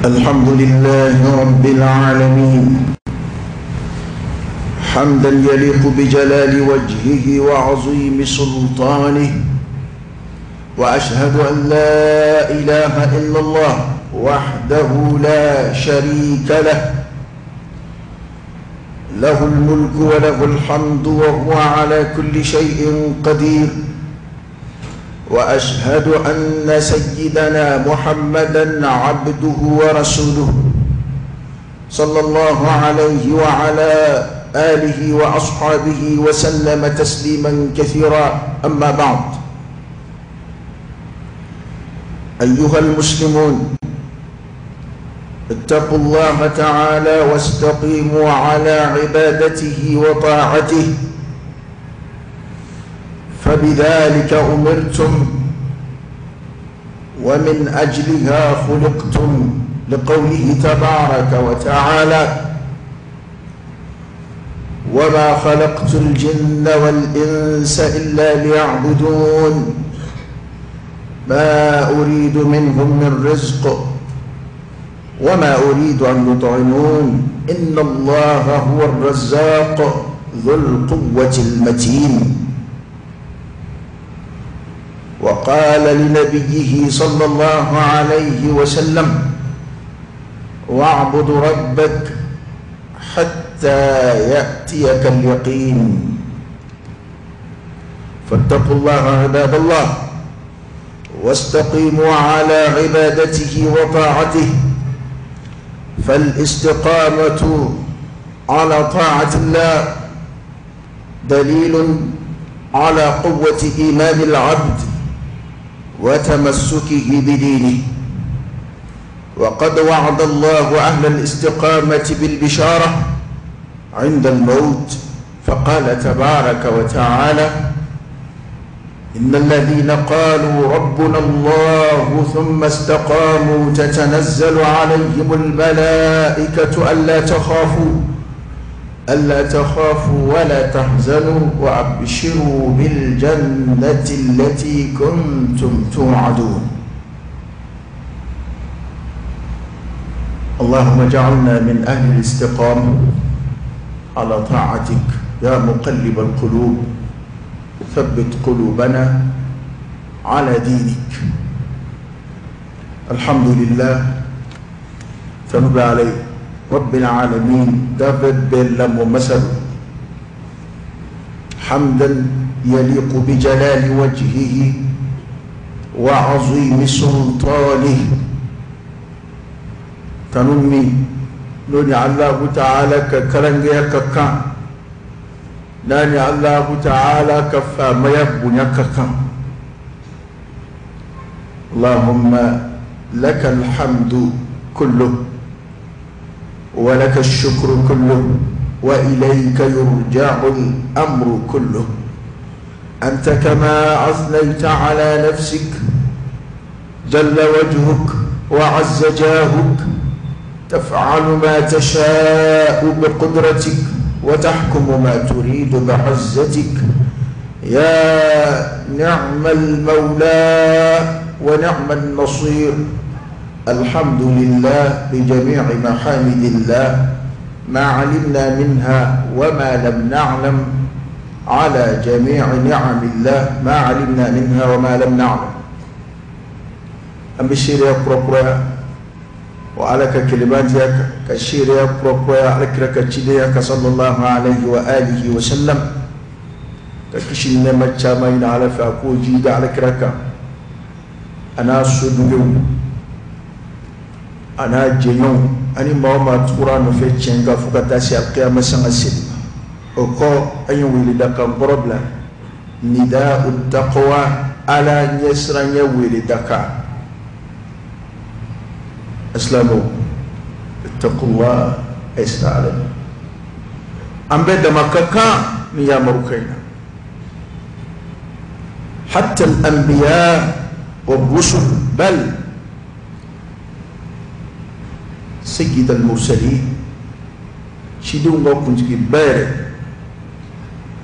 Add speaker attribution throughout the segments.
Speaker 1: الحمد لله رب العالمين، حمدا يليق بجلال وجهه وعظيم سلطانه، وأشهد أن لا إله إلا الله وحده لا شريك له، له الملك وله الحمد وهو على كل شيء قدير، وأشهد أن سيدنا محمدا عبده ورسوله صلى الله عليه وعلى آله وأصحابه وسلم تسليما كثيرا. أما بعد، أيها المسلمون، اتقوا الله تعالى واستقيموا على عبادته وطاعته، فبذلك أمرتم ومن أجلها خلقتم، لقوله تبارك وتعالى: وما خلقت الجن والإنس إلا ليعبدون، ما أريد منهم من رزق وما أريد أن يطعمون، إن الله هو الرزاق ذو القوة المتين. وقال لنبيه صلى الله عليه وسلم: واعبد ربك حتى يأتيك اليقين. فاتقوا الله عباد الله، واستقيموا على عبادته وطاعته، فالاستقامة على طاعة الله دليل على قوة إيمان العبد وتمسكه بدينه. وقد وعد الله أهل الاستقامة بالبشارة عند الموت، فقال تبارك وتعالى: إن الذين قالوا ربنا الله ثم استقاموا تتنزل عليهم الملائكة ألا تخافوا ولا تحزنوا وأبشروا بالجنة التي كنتم توعدون. اللهم اجعلنا من أهل الاستقامة على طاعتك يا مقلب القلوب، ثبت قلوبنا على دينك. الحمد لله تنبى عليه رب العالمين دافد بلم ومسل، حمدا يليق بجلال وجهه وعظيم سلطانه. تنمي نوني الله تعالى ككرنجي ككا، ناني الله تعالى كفا ما يبني ككا. اللهم لك الحمد كله ولك الشكر كله وإليك يرجع الأمر كله، أنت كما أثنيت على نفسك جل وجهك وعز جاهك، تفعل ما تشاء بقدرتك وتحكم ما تريد بعزتك، يا نعم المولى ونعم النصير. الحمد لله بجميع محامد الله، ما علمنا منها وما لم نعلم، على جميع نعم الله ما علمنا منها وما لم نعلم. أم بشير يا وعلى كلمات كشير يا على كركتشيديا صلى الله عليه وآله وسلم، كشين نما تشامين على فاكو جيد على كركا أنا سدو أنا جيون أني ما ما تورا نفي تشينغا فوكاتاسي القيامة سنة وكو أي ولد كان بروبلا نداء التقوى على نسرا ولدك. أسلموا اتقوا الله أسلم أم بدا مكاكا نيا مروكينا. حتى الأنبياء والرسل، بل سيد المرسلين شدون وكنت بارد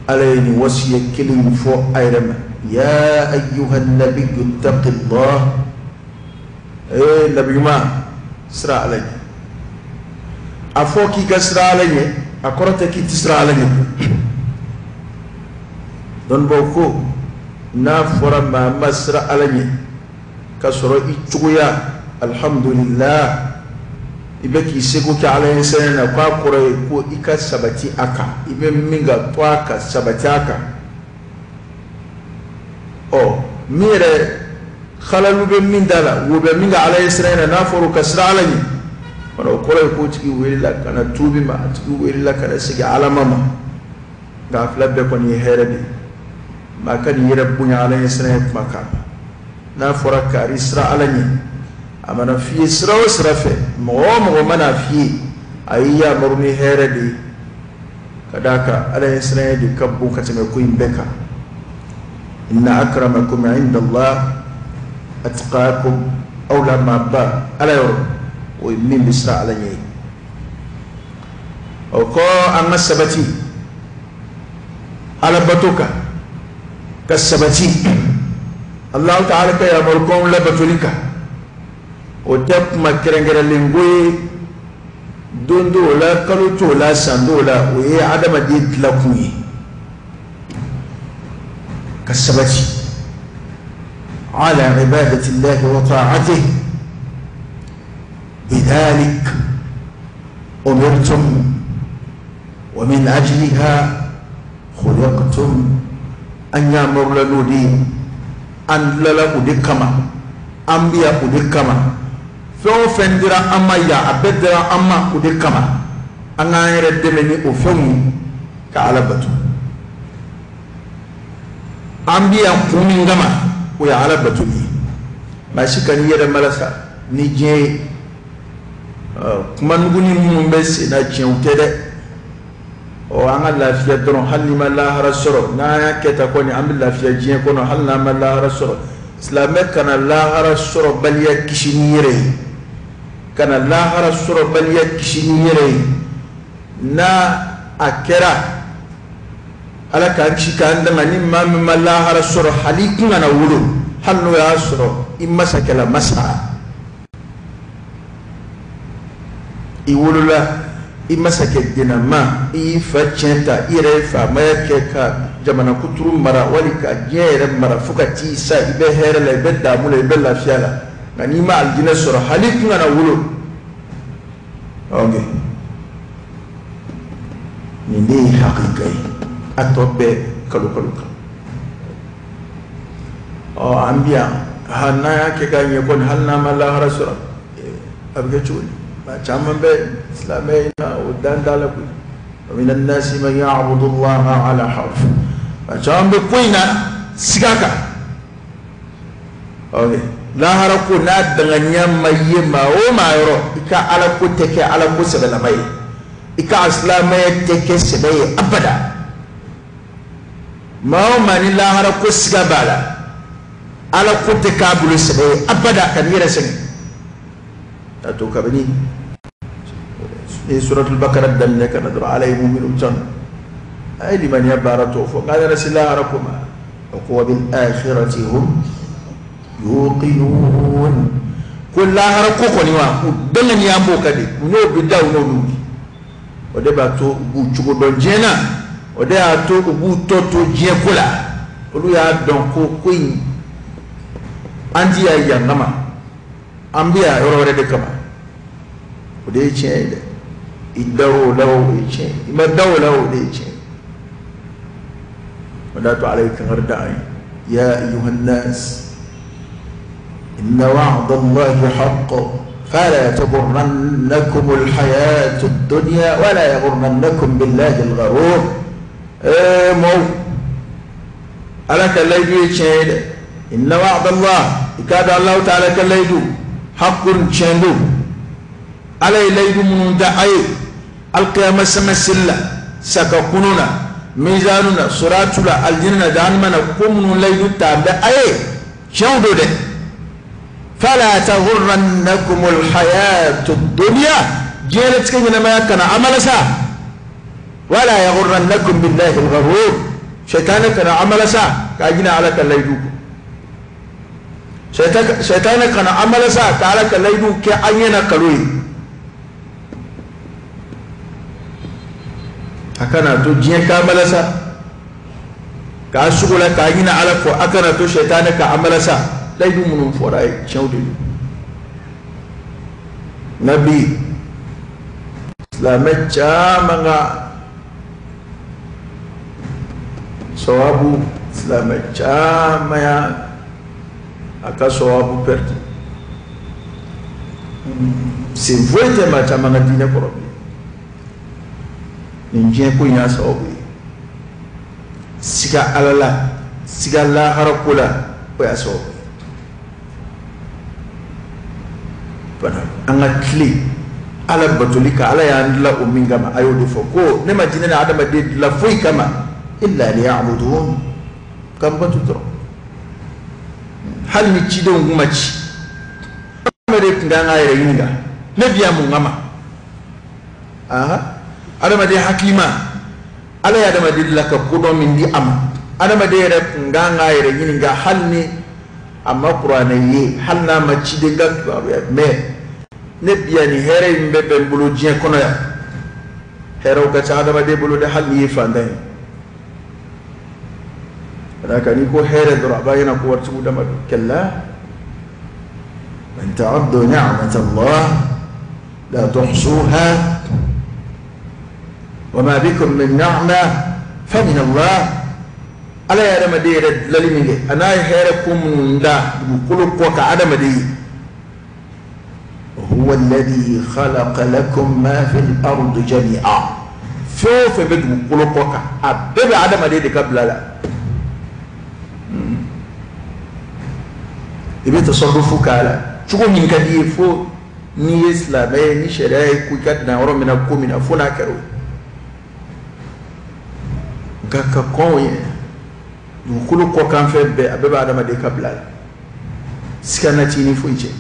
Speaker 1: عليني وصية كلمة فوق أيرما: يا أيها النبي اتق الله. إيه النبي ما Siran Ala ɲɛ. A fɔ k'i ka siran Ala ɲɛ, a kɔrɔ tɛ k'i tɛ siran Ala ɲɛ. Dɔnnibaaw ko n'a fɔra maa ma siran Ala ɲɛ k'a sɔrɔ i cogoya alhamdulillah i bɛ k'i seko kɛ Ala ɲɛsiranɲɛ na, k'a kɔrɔ ye ko i ka sabati a kan, i bɛ min kan to a kan, sabati a kan. Ɔ min yɛrɛ halalu bɛ min da la, wo bɛ min kan Ala ɲɛsiranɲɛ na, n'a fɔra o ka siran Ala ɲɛ, o kɔrɔ ye k'o tigi welela ka na tuubi ma, a tigi welela ka na segin Ala ma. Nka a fila bɛɛ kɔni ye hɛrɛ de ye. Maa kan'i yɛrɛ bonya Ala ɲɛsiranɲɛ kuma kan. N'a fɔra kari siran Ala ɲɛ, a mana f'i ye sira o sira fɛ, mɔgɔ o mɔgɔ mana f'i ye, a y'i yamaru ni hɛrɛ de ye, ka d'a kan Ala ɲɛsiranɲɛ de ka bon ka tɛmɛ ko in bɛɛ kan. Inna akramakum inda Allah atqakum, aw la maaba Ala yɔrɔ, o ye min bɛ siran Ala ɲɛ ye. O kɔ, an ka sabati Ala bato kan, ka sabati Allahu ta'ala ka yamarukanw labatoli kan. O tɛ kuma kɛrɛnkɛrɛnlen ko ye, don t'o la, kalo t'o la, san t'o la, o ye adamaden dilakun ye. Ka sabati ala ibadati llahi wa ta'atihi, bidhalik umirtum wa min ajliha khuliqtum. An yamarula n'o de ye, an dilala o de kama, an bɛ yan o de kama. Fɛn o fɛn dira an ma yan, a bɛɛ dira an ma o de kama. An k'an yɛrɛ dɛmɛ ni o fɛnw ye ka Ala bato. An bɛ yan kun min kama, o ye Ala batoli ye. Maa si kan'i yɛrɛ malasa ni diɲɛ ye. Kuma nuguni minnu bɛ sen na, tiɲɛw tɛ dɛ. Ɔ an ka lafiya dɔrɔn, hali n'i ma lahara sɔrɔ, n'an y'a kɛ tan kɔni, an bɛ lafiya diɲɛ kɔnɔ, hali n'an ma lahara sɔrɔ. Silamɛ kana lahara sɔrɔbaliya kisi n'i yɛrɛ ye, kana lahara sɔrɔbaliya kisi n'i yɛrɛ ye. N'a a kɛra, Ala k'an kisi k'an danga, ni maa min ma lahara sɔrɔ, hali i kun kana wolo, hali n'o y'a sɔrɔ i masakɛla masa, i wolola i masakɛ dennama, i y'i fa tiɲɛ ta, i yɛrɛ ye faamaya kɛ ka jamana kuturu mara, wali ka diɲɛ yɛrɛ mara fo ka t'i sa, i bɛ hɛrɛ la, i bɛ daamu la, i bɛ lafiya la. Nka n'i ma alijinɛ sɔrɔ, hali i kun kana wolo. Ok, nin de ye hakika ye, a tɔ bɛɛ kalo kalo kan. Ɔ an bi yan, ha n'an y'a kɛ ka ɲɛ kɔni, hali n'an ma lahara sɔrɔ, a bɛ kɛ cogo di? Maa caman bɛ silamɛ in na, o dan t'a la koyi. Wa mina nasi man ya'budu Allaha ala harf. Maa caman bɛ ko in na siga kan. Ok, lahara ko n'a danganiya ma ye maa o maa yɔrɔ, i ka Ala ko tɛ kɛ Ala ko sɛbɛlama ye, i ka silamɛya tɛ kɛ sɛbɛ ye abada. Maa o maa ni lahara ko siga b'a la, Ala ko tɛ k'a bolo sɛbɛ ye abada. Ka n'i yɛrɛ sɛgɛn a to kabini ni suratul bakara daminɛ ka na dɔrɔn, Ala ye muminu can, a ye limaniya baara tɔ fɔ, nka a nana se lahara ko ma, o ko wa bil akhirati hum yuqinun. Ko lahara ko kɔni wa, u danganiya b'o kan de, u n'o bɛ da, u n'o bɛ wuli. O de b'a to u b'u cogo dɔn diɲɛ na, o de y'a to u b'u tɔ to diɲɛ ko la. Olu y'a dɔn ko ko in an ti yan yan kama, an bɛ yan yɔrɔ wɛrɛ de kama. O de ye tiɲɛ ye dɛ. I dar'o la, o ye tiɲɛ ye, i ma da o la, o de ye tiɲɛ ye. O de y'a to Ala ye kangari da an ye: ya ayyuhan nas inna wa'da Allahi haqq fala taghurrannakum al-hayatu ad-dunya wala yaghurrannakum billahi al-gharur. Ee mɔw, Ala ka layidu ye tiɲɛ ye dɛ. Inna wa'da Allah, i k'a dɔn Allahu ta'ala ka layidu haqqun, tiɲɛ don. Ala ye layidu minnu da a ye alkiyama sanga seli la, saka kunu na, mizanu na, suratu la, aljinɛ na, jahannama na, ko minnu layidu ta bɛ a ye, tiɲɛw don dɛ. Fala taghurrannakum alhayatu dunya, diɲɛlatigɛ ɲɛnamaya kana a malasa. Wala yaghurrannakum billahi algharur, sɛtanɛ kana a malasa k'a ɲinɛ Ala ka layidu kɔ. Sɛtanɛ kana an malasa ka Ala ka layidu kɛ an ɲɛ na kalo ye. A kana to diɲɛ k'an malasa k'a sugo la k'a ɲini Ala kɔ, a kana to sɛtanɛ ka an malasa. Layidu minnu fɔra a ye, tiɲɛw de don. Nka bi silamɛ caman ka sawabu, silamɛ caman y'a a ka sawabu pɛrɛdi. Sen foyi tɛ maa caman ka diinɛ kɔrɔ bi. Nin diɲɛ ko in y'a sababu ye. Siga Ala la, siga lahara ko la, o y'a sababu ye. Bana an ka tilen Ala batoli kan, Ala y'an dilan o min kama, a y'o de fɔ ko ne ma jinɛ ni adamaden dilan foyi kama illa liya'budun, ka n bato dɔrɔn. Hali ni cidenw kun ma ci, adamaden tun kan k'a yɛrɛ ɲininka, ne bi yan mun kama? Adamaden hakilima, Ala ye adamaden dilan ka kodɔn min di a ma, adamaden yɛrɛ tun kan k'a yɛrɛ ɲininka, hali ni a ma kuranɛ ye, hali n'a ma ciden ka kibaruya mɛn, ne bi yan nin hɛrɛ in bɛɛ bɛ n bolo diɲɛ kɔnɔ yan. Hɛrɛw ka ca adamaden bolo dɛ, hali n'i ye fantan ye. Ka d'a kan n'i ko hɛrɛ dɔrɔn, a b'a ɲɛna ko waritigiw dama don. Kalla in ta'uddu ni'matallah la tuhsuha wa ma bikum min ni'ma fa min Allah. Ala ye adamaden yɛrɛ dilali min kɛ, a n'a ye hɛrɛ ko minnu da dugukolo kɔ kan adamaden ye. Huwa alladhi khalaqa lakum ma fil ardi jami'a. Fɛn o fɛn bɛ dugukolo kɔ kan, a bɛɛ bɛ adamaden de ka bila la. I bɛ tasarufu k'a la cogo min ka di i ye, fo n'i ye silamɛ ye, ni sariya ye ko i ka dan yɔrɔ min na, ko min na, fo n'a kɛra o ye. Nka ka kɔn o ye, dugukolo kɔkanfɛn bɛɛ, a bɛɛ bɛ adamaden ka bila la. Siga na t'i ni foyi cɛ.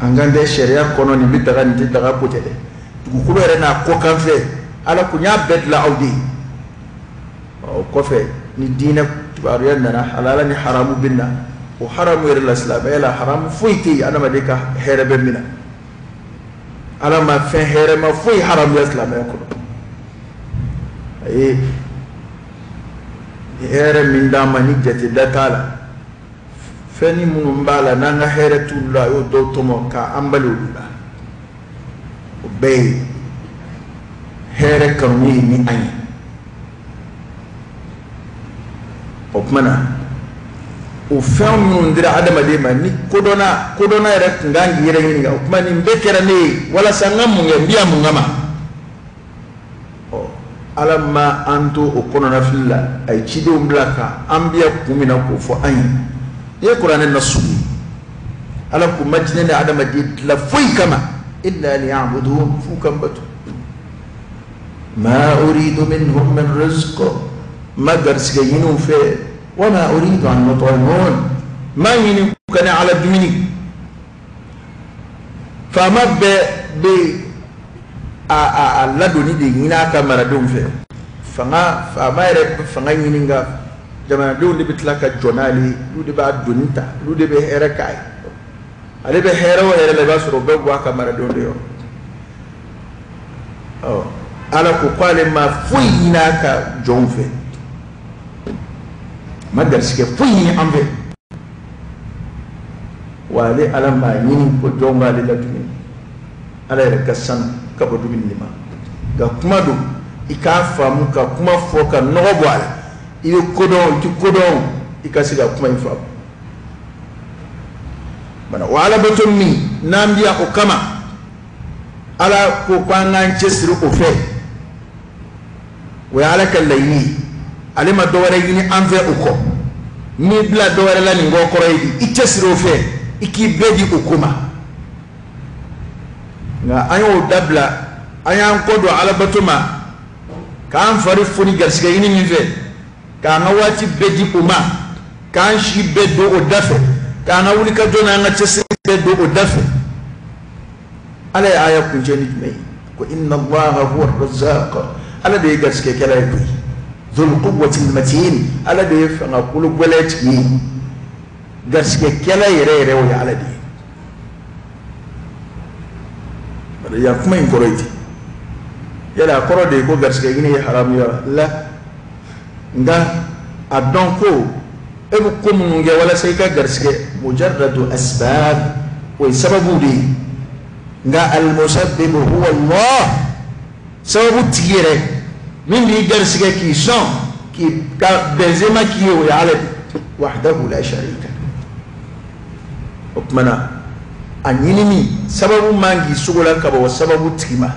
Speaker 1: An kan tɛ sariya kɔnɔ, nin bɛ daga, nin tɛ daga ko tɛ dɛ. Dugukolo yɛrɛ n'a kɔkanfɛn, Ala ko n y'a bɛɛ dilan aw de ye. O kɔfɛ ni diinɛ kibaruya nana, halala ni haramu bɛ na. O haramu yɛrɛ la, silamɛya la haramu foyi tɛ yen adamaden ka hɛrɛ bɛ min na. Ala ma fɛn hɛrɛma foyi haramuya silamɛya kɔnɔ. A ye hɛrɛ min d'an ma ni jate da t'a la, fɛn ni minnu b'a la n'an ka hɛrɛ t'olu la, a y'o dɔw tɔmɔ k'an bali olu la. O bɛɛ ye hɛrɛ kanu ye ni an ye. O tuma na, o fɛn minnu dira adamaden ma, ni kodɔnna yɛrɛ tun kan k'i yɛrɛ ɲininka, o tuma nin bɛɛ kɛra ne ye walasa n ka mun kɛ, n bɛ yan mun kama? Ɔ, Ala ma an to o kɔnɔnafili la, a ye cidenw bila ka an bɛ yan kun min na k'o fɔ an ye. N'i ye kuranɛ nasu ye, Ala ko ma jinɛ ni adamaden dilan foyi kama illa liya'budun, f'u ka n bato. Ma uridu minhum min rizq, ma garisɛgɛ ɲini u fɛ. Wa ma uridu an yut'imun, ma ɲini u ka ne Ala dumuni. Faama bɛɛ bɛ a ladonni de ɲini a ka maradenw fɛ. Fanga, faama yɛrɛ bɛ fanga ɲini, nka jamanadenw de bɛ tila ka jɔ n'ale ye, olu de b'a doni ta, olu de bɛ hɛrɛ k'a ye. Ale bɛ hɛrɛ o hɛrɛ la, i b'a sɔrɔ o bɛɛ bɔ a ka maradenw de yɔrɔ. Ɔ, Ala ko k'ale ma foyi ɲini a ka jɔnw fɛ, ma garisɛgɛ foyi ɲini an fɛ, wa ale Ala m'a ɲini ko jɔnw k'ale la dumuni. Ala yɛrɛ ka sanu ka bɔ dumuni de ma. Nka kuma don, i k'a faamu ka kuma fɔ ka nɔgɔ bɔ a la. I bɛ ko dɔn, i tɛ ko dɔn, i ka se ka kuma in faamu. Bana o alabato min n'an bɛ yan o kama, Ala ko k'an k'an cɛsiri o fɛ, o ye Ala ka laɲini ye. Ale ma dɔ wɛrɛ ɲini an fɛ o kɔ. N'i bila dɔ wɛrɛ la nin kɔ, kɔrɔ ye di? I cɛsiri o fɛ, i k'i bɛɛ di o ko ma. Nka an y'o dabila, an y'an kɔ don alabato ma, k'an fari foni garisɛgɛ ɲini min fɛ, k'an ka waati bɛɛ di o ma, k'an si bɛɛ don o da fɛ, k'an ka wulikajɔ n'an ka cɛsiri bɛɛ don o da fɛ. Ala ye aya kuncɛ ni jumɛn ye? Ko inna Allaha huwa razzaq. Ala de ye garisɛgɛkɛla ye koyi. Dhul quwwati matin, ala de ye fanga kolo gɛlɛn tigi ye, garisigɛkɛla yɛrɛ yɛrɛ o ye ala de ye. Bari yan kuma in kɔrɔ ye ten, yala a kɔrɔ de ye ko garisigɛ ɲini ye haramu ye wa? La, nka a dɔn ko e bɛ ko minnu kɛ walasa i ka garisigɛ, mujarradu asbab, o ye sababu de ye, nka al-musabbibu huwa Allah, sababu tigi yɛrɛ min b'i garisigɛ k'i sɔn k'i ka bɛnzema k'i ye, o ye ala de, wahdahu la sharika. O tuma na a ɲinini sababu man k'i sogo la ka bɔ sababu tigi ma.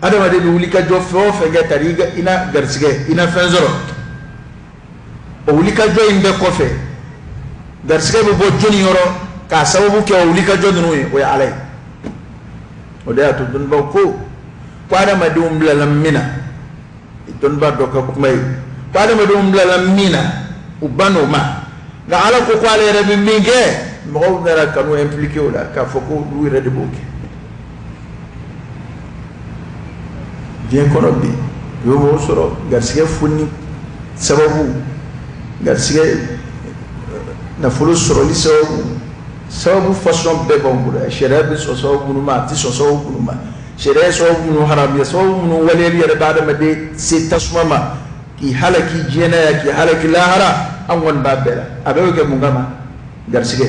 Speaker 1: Adamaden bɛ wuli ka jɔ fɛn o fɛn kɛ tari i na garisigɛ, i na fɛn sɔrɔ, o wuli ka jɔ in bɛɛ kɔfɛ garisigɛ bɛ bɔ jɔnni yɔrɔ k'a sababu kɛ o wuli ka jɔ ninnu ye, o ye ala ye. O de y'a to dɔnnibaw ko ko adamadenw bilala min na, dɔnnibaa dɔ ka kuma ye ko adamadenw bilala min na u ban n'o ma, nka ala ko ko ale yɛrɛ bɛ min kɛ, mɔgɔw nana kanu impliqué o la k'a fɔ ko olu yɛrɛ de b'o kɛ. Diɲɛ kɔnɔ bi i bɛ mɔgɔw sɔrɔ garisigɛ foni sababu, garisigɛ nafolo sɔrɔli sababu, sababu façon bɛɛ b'anw bolo. Sariya bɛ sɔn sababu minnu ma, a tɛ sɔn sababu minnu ma. Sariya ye sababu minnu haramuya, sababu minnu waleyali yɛrɛ bɛ adamaden se tasuma ma k'i halaki diɲɛ na yan, k'i halaki lahara, an kɔni b'a bɛɛ la. A bɛɛ bɛ kɛ mun kama? Garisigɛ.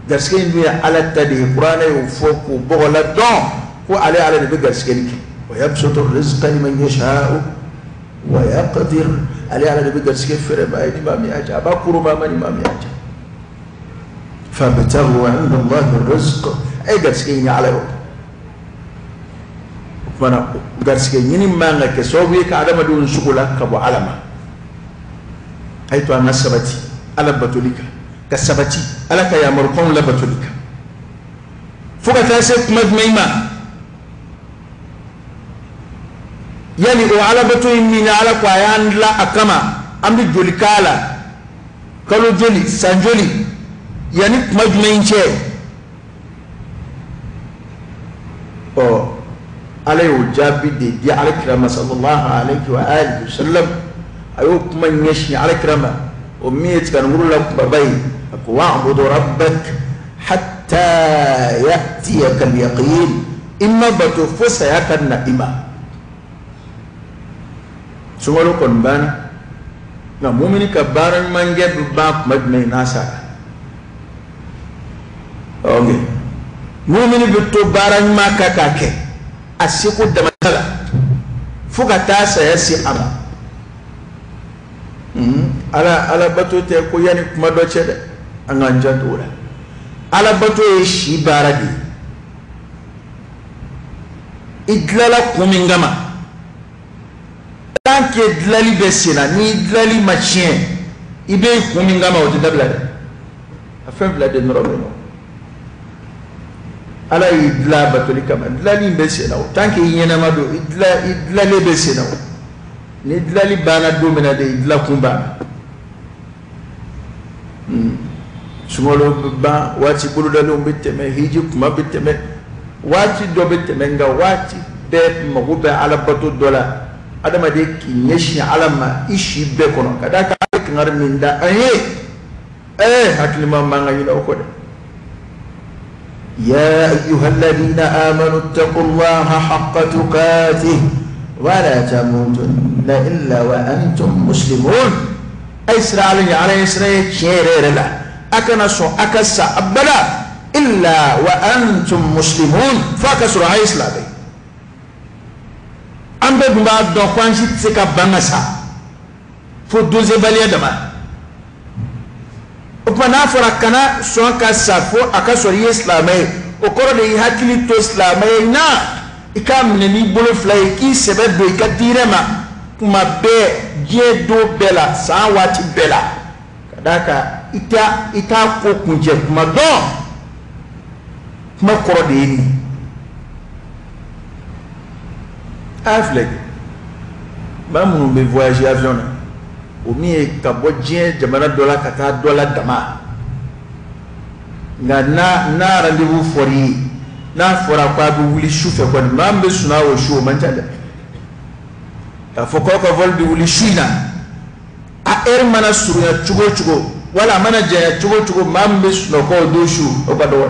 Speaker 1: Garisigɛ in dun ye ala ta de ye, kuranɛ y'o fɔ k'o bɔgɔla dɔn ko ale ala de bɛ garisigɛli kɛ. Wa yabsutu rizqa liman yasha'u wa yaqdir, ale ala de bɛ garisigɛ fɛrɛ maa ye ni maa min y'a diya, a b'a koro maa ma ni maa min y'a diya. Fabtaghu inda Allahi rizq, a ye garisigɛ ɲini ala yɔrɔ. O tuma na garisigɛ ɲini man ka kɛ sababu ye ka adamadenw sogo la ka bɔ ala ma. A ye to an ka sabati ala batoli kan, ka sabati ala ka yamarukanw labatoli kan, fo ka taa se kuma jumɛn ma? Yali o alabato in min ala ko a y'an dilan a kama, an bɛ joli k'a la, kalo joli, san joli, yanni kuma jumɛn cɛ? Ɔ ala y'o jaabi de di ala kira ma sallallahu alayhi wa alihi wa sallam, a y'o kuma ɲɛsin ala kira ma, o min ye tiganikuru la kunbaba ye, a ko wa'budu rabbak hatta ya'tiyaka al-yaqin, i ma bato fo saya ka na i ma. Sunkalo kɔni banna, nka mumini ka baara ɲuman kɛ bɛ ban kuma jumɛn? N'a sara. Ok, mumini bɛ to baara ɲuman kan k'a kɛ a seko damata la fo ka taa saya se a ma. Ala ala bato tɛ ko yanni kuma dɔ cɛ dɛ, an k'an janto o la. Ala bato ye si baara de ye. I dilala kun min kama, tant que dilali bɛ sen na, ni dilali ma tiɲɛ, i bɛ kun min kama o tɛ dabila dɛ. A fɛn fila de nɔrɔ bɛ ɲɔgɔn. Ala y'i dilan batoli kama, dilali in bɛ sen na o, tant que i ɲɛnama don, i dilalen bɛ sen na o. Ni dilali banna don min na de, i dilan kun banna. Sunkalo bɛ ban, waati bolodalenw bɛ tɛmɛ, hiji kuma bɛ tɛmɛ, waati dɔ bɛ tɛmɛ, nka waati bɛɛ mago bɛ ala bato dɔ la. Adamaden k'i ɲɛsin ala ma i si bɛɛ kɔnɔ, ka d'a kan ala ye kangari min da an ye, hakilima man ka ɲinɛ o kɔ dɛ. يا أيها الذين آمنوا اتقوا الله حق تقاته ولا تموتن إلا وأنتم مسلمون. أي سرع علي على سرع شير لا أكن سو أكس أبدا إلا وأنتم مسلمون، فكسر عيس لا بي. أم بما دوكوان شي تسكا بانسا فو دوزي بالي دما. O tuma n'a fɔra kana sɔn ka sa fo a ka sɔrɔ i ye silamɛ ye, o kɔrɔ de y'i hakili to silamɛ ye na, i k'a minɛ n'i bolo fila ye, k'i sɛbɛ don i ka diinɛ ma kuma bɛɛ, diɲɛ don bɛɛ la, san waati bɛɛ la, ka d'a kan i t'a ko kuncɛ kuma dɔn. Kuma kɔrɔ de ye nin ye. A filɛ kɛ, maa minnu bɛ voyager avion na, o min ye ka bɔ diɲɛ jamana dɔ la ka taa dɔ la dama, nka n'a rendez-vous fɔr'i ye, n'a fɔra ko a bɛ wuli su fɛ kɔni, maa min bɛ sunɔgɔ o su o man ca dɛ. K'a fɔ k'aw ka vol bɛ wuli su in na, a heure mana surunya cogo o cogo wala a mana janya cogo o cogo, maa min bɛ sunɔgɔ o don su, o ka dɔgɔ.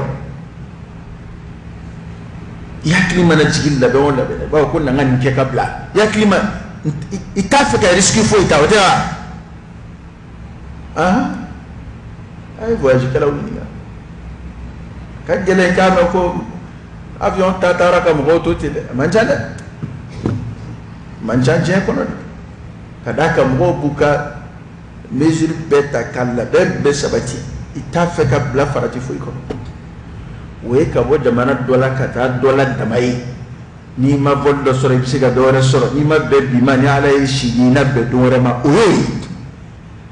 Speaker 1: I hakili mana jigin labɛn o labɛn na, i b'a fɔ ko na n ka nin kɛ ka bila. I hakili ma, i t'a fɛ ka risque foyi ta, o tɛ wa? A ye voyage kɛlaw ɲininka. Ka gɛlɛn k'a mɛn ko avion ta taara ka mɔgɔw to ten dɛ, a man ca dɛ, a man ca diɲɛ kɔnɔ dɛ. Ka d'a kan mɔgɔw b'u ka mesure bɛɛ ta ka labɛn bɛɛ sabati, i t'a fɛ ka bila farati foyi kɔnɔ. O ye ka bɔ jamana dɔ la ka taa dɔ la dama ye. N'i ma vol dɔ sɔrɔ, i bɛ se ka dɔ wɛrɛ sɔrɔ. N'i ma bɛn bi ma, ni Ala ye si di, i na bɛn don wɛrɛ ma. O y'o ye.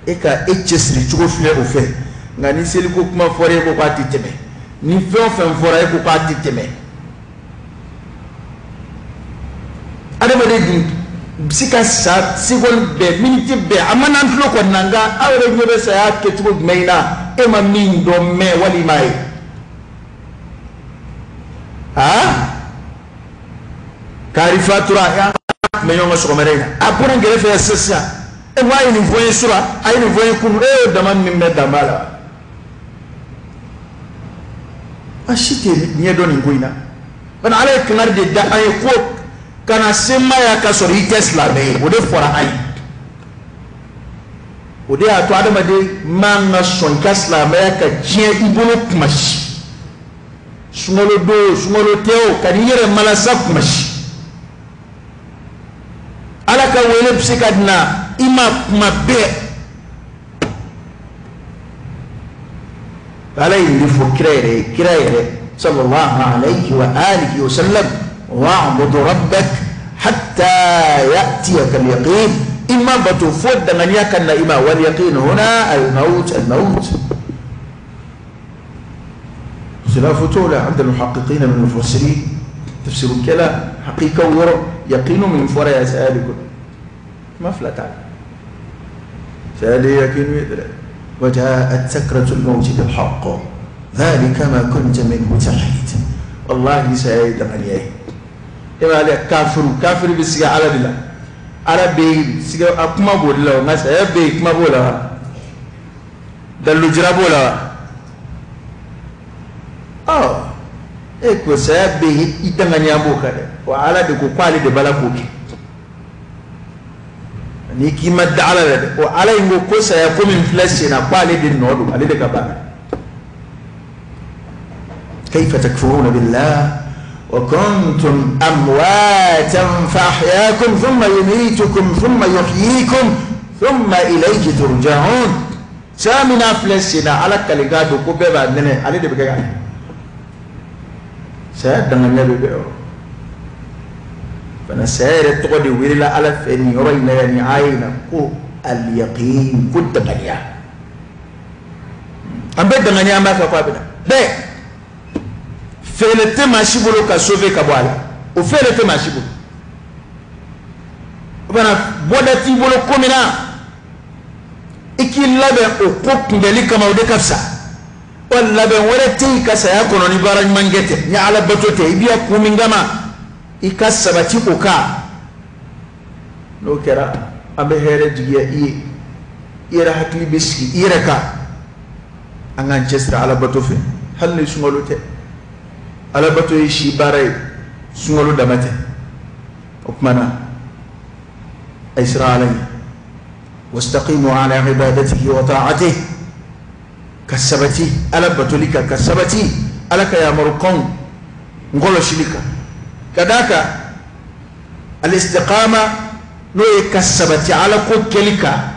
Speaker 1: E ka e cɛsiri cogo filɛ o fɛ. Nka ni seliko kuma fɔra, e ko k'a tɛ tɛmɛ. Ni fɛn o fɛn fɔra, e ko k'a tɛ tɛmɛ. Adamaden dun bɛ se ka sa seconde bɛɛ, minute bɛɛ, a mana an tulo kɔni na, nka aw yɛrɛ ɲɛ bɛ saya kɛcogo jumɛn in na, e ma min dɔn mɛn walima a ye. Aa, kari fatura, an tun bɛ ɲɔgɔn kan sɔgɔmada in na, a bɔra n kɛrɛfɛ yan sisan sisan, e ko a ye nin fɔ n ye sura, a ye nin fɔ n ye kunun, e y'o dama min bɛ dan b'a la. An si tɛ ɲɛ dɔn nin ko in na. Bani Ala ye kangari de da an ye ko kana se ma ya ka sɔrɔ i tɛ silamɛ ye, o de fɔra an ye. O de y'a to adamaden man ka sɔn i ka silamɛya ka tiɲɛ i bolo kuma si. Sunkalo don, sunkalo tɛ o, ka n'i yɛrɛ malasa kuma si. Ala ka wele bɛ se ka na i ma kuma bɛɛ. Ala ye nin fɔ kira yɛrɛ ye, kira yɛrɛ sallallahu alayhi wa alihi wa sallam, wa'bud rabbak hatta ya'tiyaka al-yaqin. I ma bato fo danganiya ka na i ma. Wal yaqin huna al-maut, al-maut. Khilafu t'o la عند المحققين من المفسرين. تفسير kɛla hakika yɔrɔ, yaqinu min fɔra ya saya de ko kuma fila t'a la. Saya de yaqinu ye dɛ. وجاءت سكرة الموت بالحق ذلك ما كنت منه تحيد. والله saya ye danganiya ye. E b'a ye kafiru, kafiri bɛ siga Ala de la. Ala bɛ yen, siga a kuma b'o de la o, nka saya bɛ yen, kuma b'o la wa? Dalilu jira b'o la wa? Ɔ, e ko saya bɛ yen, i danganiya b'o kan dɛ. Wa Ala de ko k'ale de b'a la k'o kɛ. N'i k'i ma da Ala la dɛ, o Ala in ko ko saya ko min filɛ sen na, k'ale de nɔ don, ale de ka baara. كيف تكفرون بالله وكنتم أمواتا فأحياكم ثم يميتكم ثم يحييكم ثم إليه ترجعون. Saya min filɛ sen na, Ala kalikan don ko bɛɛ b'a nɛnɛ, ale de bɛ kɛ k'a kɛ. Saya danganiya bɛ bɛɛ yɔrɔ. Fana saya yɛrɛ tɔgɔ de welela Ala fɛ nin yɔrɔ in na yan, nin aya in na, ko al-yaqin, ko danganiya. An bɛɛ danganiya, an b'a fɛ ko a bɛ na bɛɛ. Fɛɛrɛ tɛ maa si bolo ka sauver ka bɔ a la, o fɛɛrɛ tɛ maa si bolo. O fana bɔda t'i bolo ko min na, i k'i labɛn o ko kunbɛnli kama, o de ka fisa. Wa labɛn wɛrɛ tɛ yen ka saya kɔnɔ ni baara ɲuman kɛ tɛ, ni Ala bato tɛ. I b'i ka kun min kama, i ka sabati o kan. N'o kɛra, an bɛ hɛrɛ jigiya i ye, i yɛrɛ hakili bɛ sigi i yɛrɛ kan. An k'an cɛsiri Ala bato fɛ, hali ni sunkalo tɛ. Ala bato ye si baara ye, sunkalo dama tɛ. O tuma na, a ye siran Ala ɲɛ. Wastaqimu ala ibadatihi wa ta'atihi. Ka sabati Ala batoli kan, ka sabati Ala ka yamarukanw nkɔlɔsili kan. Ka d'a kan al-istiqama, n'o ye ka sabati Ala ko kɛli kan,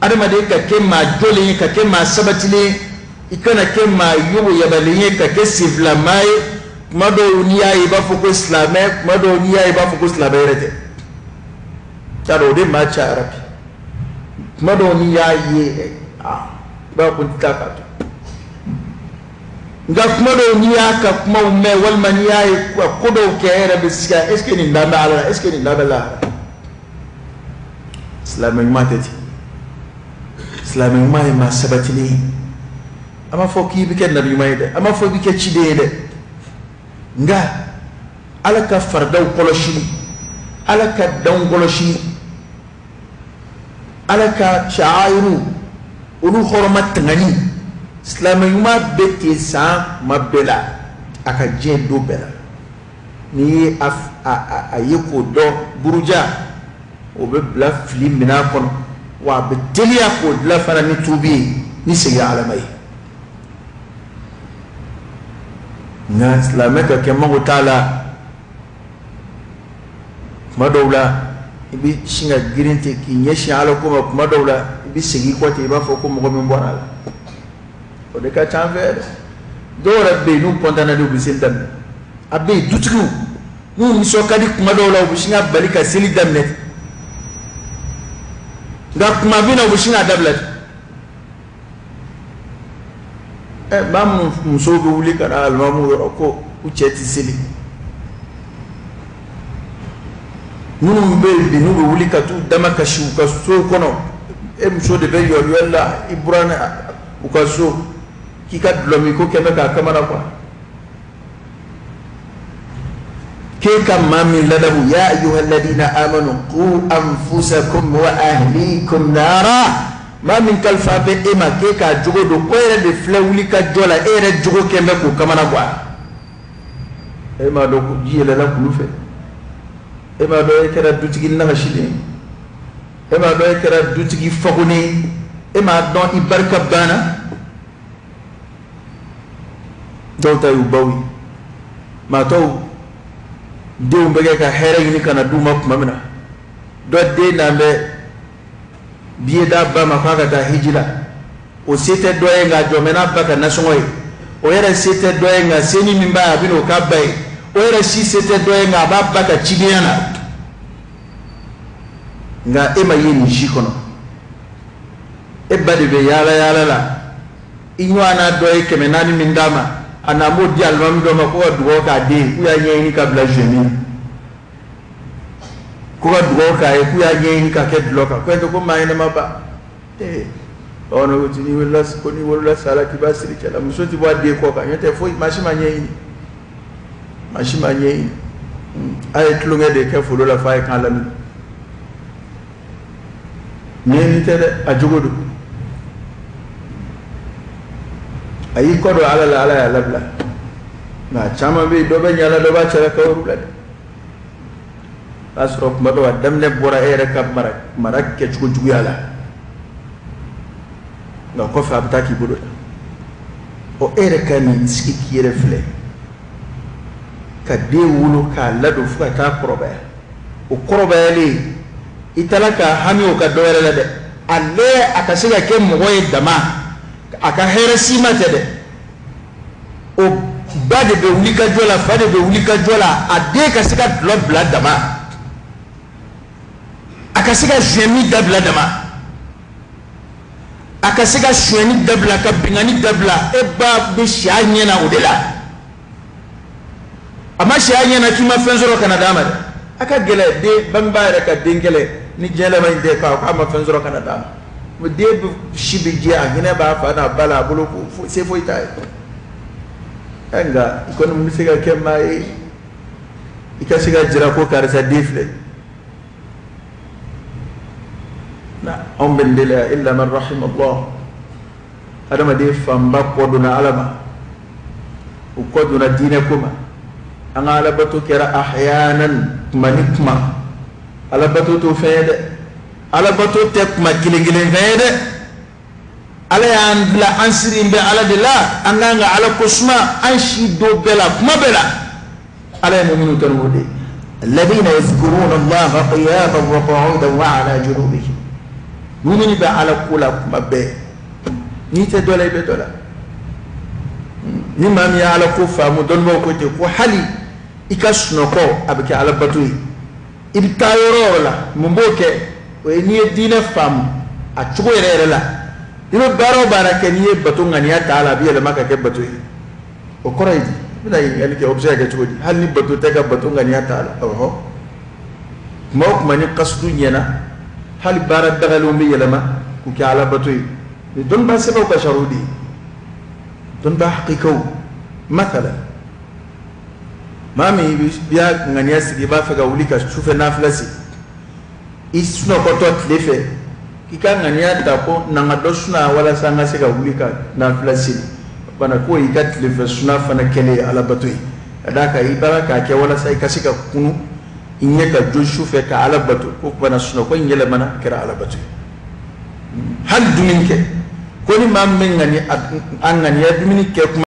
Speaker 1: adamaden ka kɛ maa jɔlen ye, ka kɛ maa sabatilen ye, i kana kɛ maa yoboyabalen ye, ka kɛ senfilamaa ye. Kuma dɔw n'i y'a ye, i b'a fɔ ko silamɛ, kuma dɔw n'i y'a ye, i b'a fɔ ko silamɛ yɛrɛ tɛ. T'a dɔn o de maa cayara bi. Kuma dɔw n'i y'a ye, aa, i b'a fɔ ko n tɛ taa k'a to. Nka kuma dɔw n'i y'a ka kumaw mɛn, walima n'i y'a ye ka ko dɔw kɛ, e yɛrɛ bɛ siga, est ce que nin dan bɛ Ala la, est ce que nin dan bɛ lahara? Silamɛ ɲuman tɛ ten. Silamɛ ɲuman ye maa sabatilen ye. An b'a fɔ k'i bɛ kɛ nabi ɲuman ye dɛ, an b'a fɔ i bɛ kɛ ciden ye dɛ, nka Ala ka faridaw kɔlɔsili, Ala ka danw kɔlɔsili. Ala ka sha'airu olu hɔrɔma tangani, silamɛ ɲuman bɛ ten san kuma bɛɛ la, a ka diɲɛ don bɛɛ la. N'i ye a ye k'o dɔn buruja, o bɛ bila fili minɛn kɔnɔ, wa a bɛ teliya k'o dilan fana ni tuubi ye, ni segin Ala ma ye. Nka silamɛ ka kɛ mago t'a la. Kuma dɔw la i bɛ sin ka girin ten k'i ɲɛsin Ala ko ma, kuma dɔw la i bɛ segin i kɔ ten, i b'a fɔ ko mɔgɔ min bɔra a la. O de ka ca an fɛ dɛ. Dɔw yɛrɛ bɛ yen, n'u kɔntanna de, u bɛ seli daminɛ. A bɛ yen dutigiw, n'u nisɔn ka di kuma dɔw la, u bɛ sin ka bali ka seli daminɛ. Nka kuma bɛ na, u bɛ sin k'a dabila ten. Maa minnu musow bɛ wuli ka na alimamuw yɔrɔ ko u cɛ tɛ seli, minnu bɛ yen bi n'u bɛ wuli ka t'u dama kasi u ka so kɔnɔ, e muso de bɛ yɔliyɔli la i buran u ka so k'i ka dulɔmin ko kɛmɛ k'a kamana kuwa. K'e ka maa min ladamu, ya ayyuhalladhina amanu qu anfusakum wa ahlikum nara, maa min kalifa bɛ e ma k'e k'a jogo don, ko e yɛrɛ de filɛ wuli ka jɔ la, e yɛrɛ jogo kɛn bɛ k'o kamana kuwa. E m'a dɔn ko ji yɛlɛla kulu fɛ, e m'a dɔn e kɛra dutigi nagasilen ye, e m'a dɔn e kɛra dutigi fagonen ye, e m'a dɔn i barika banna. Dɔw ta y'u baw ye, maa tɔw denw bɛ kɛ ka hɛrɛ ɲini ka na d'u ma tuma min na, dɔ den n'an bɛ biye d'a ba ma k'a ka taa hiji la, o se tɛ dɔ ye nka a jɔn bɛ n'a ba ka nasɔngɔ ye, o yɛrɛ se tɛ dɔ ye nka seni min b'a ye a bɛ n'o k'a ba ye, o yɛrɛ si se tɛ dɔ ye nka a b'a ba ka cidenya na. Nka e ma ye nin si kɔnɔ, e ba de bɛ yaala yaala la, i ɲɔgɔnna dɔ ye 400 min d'a ma, a n'an b'o di alimami dɔ ma ko ka dugawu k'a den ye, k'u y'a ɲɛɲini ka bila jeune na, ko ka dugawu k'a ye, k'u y'a ɲɛɲini ka kɛ dulɔ kan, ko e ko maa ɲɛnama ba. Ee, bamananw ko ten, n'i wolola, ko n'i wolola sa la k'i b'a siri cɛ la, muso tɛ bɔ a den kɔ kan, n'o tɛ foyi, maa si ma ɲɛɲini, maa si ma ɲɛɲini. A ye tulonkɛ de kɛ folo la f'a ye kan laminɛ. Ɲɛɲini tɛ dɛ, a jogo don. A y'i kɔ don Ala la, Ala y'a labila. Nka caman bɛ yen, dɔ bɛ ɲa la, dɔ b'a cɛla kaburu la dɛ. O y'a sɔrɔ kuma dɔw a daminɛ bɔra e yɛrɛ ka mara kɛcogo juguya la, nka kɔfɛ a bɛ taa k'i bolo da. Ɔ, e yɛrɛ ka nin sigi k'i yɛrɛ filɛ, ka den wolo k'a ladon fo ka taa kɔrɔbaya. O kɔrɔbayalen, i taara ka hami o ka dɔ wɛrɛ la dɛ, ale a ka se ka kɛ mɔgɔ ye dama, a ka hɛrɛ si ma tɛ dɛ. O ba de bɛ wuli ka jɔ la, fa de bɛ wuli ka jɔ la, a den ka se ka dulɔ bila dama, a ka se ka zɛmi dabila dama, a ka se ka sonyɛni dabila, ka binkanni dabila. E ba bɛ si a ɲɛ na o de la, a ma si a ɲɛ na k'i ma fɛn sɔrɔ ka na d'a ma dɛ. A ka gɛlɛ den bangebaa yɛrɛ ka den kɛlɛ ni diɲɛ laban in tɛ, k'a ma fɛn sɔrɔ ka na d'a ma. Mais den bɛ si bɛ jɛ, a hinɛ b'a fa n'a ba la, a bolo ko se foyi t'a ye. Nka i kɔni bɛ se ka kɛ maa ye, i ka se ka jira ko karisa den filɛ. Na anw bɛ nin de la yan, illa man rahima Allah. Adamaden fanba kɔ donna Ala ma, u kɔ donna diinɛ ko ma. An ka alabato kɛra ahyanan, kuma ni kuma. Alabato t'o fɛn ye dɛ, alabato tɛ kuma kelen kelen fɛn ye dɛ. Ala y'an bila, an siri bɛ Ala de la, an k'an ka Ala ko suma an si don bɛɛ la, kuma bɛɛ la. Ala ye muminu tanu o de ye.
Speaker 2: الذين يذكرون الله قياما وقعودا وعلى جنوبهم.
Speaker 1: Mumini bɛ Ala ko la kuma bɛɛ. N'i tɛ dɔ la, i bɛ dɔ la. Ni maa min ye Ala ko faamu, dɔnnibaaw ko ten ko hali i ka sunɔgɔ a bɛ kɛ Ala bato ye. I bɛ taa yɔrɔ o yɔrɔ la, mun b'o kɛ? O ye n'i ye diinɛ faamu a cogo yɛrɛ yɛrɛ la, i bɛ baara o baara kɛ, n'i ye bato ŋaniya ta a la, a bɛ yɛlɛma ka kɛ bato ye. O kɔrɔ ye di? I bɛna ɲininkali kɛ, o bɛ se ka kɛ cogo di? Hali ni bato tɛ ka bato ŋaniya ta a la. Ɔhɔ, kuma o kuma ni kasudu ɲɛna, hali baara dagalenw bɛ yɛlɛma k'u kɛ Ala bato ye. Ni dɔnnibaa sɛbɛw ka sariw de ye, dɔnnibaa hakikaw. Mathalan, maa min i y'a ŋaniya sigi, i b'a fɛ ka wuli ka sufɛ nafila sigi, i sunɔgɔtɔ tile fɛ, K'i ka ŋaniya ta ko na n ka dɔ suna walasa n ka se ka wuli ka nafila seli, bana k'o y'i ka tilefɛ suna fana kɛlen ye alabato ye, ka d'a kan i b'a k'a kɛ walasa i ka se ka kunu i ɲɛ ka jo su fɛ ka ala bato. Ko bana sunɔgɔ in yɛlɛmana kɛra alabato ye. Hali dumuni kɛ, ko ni maa min bɛ ŋani a ŋaniya dumuni kɛ kuma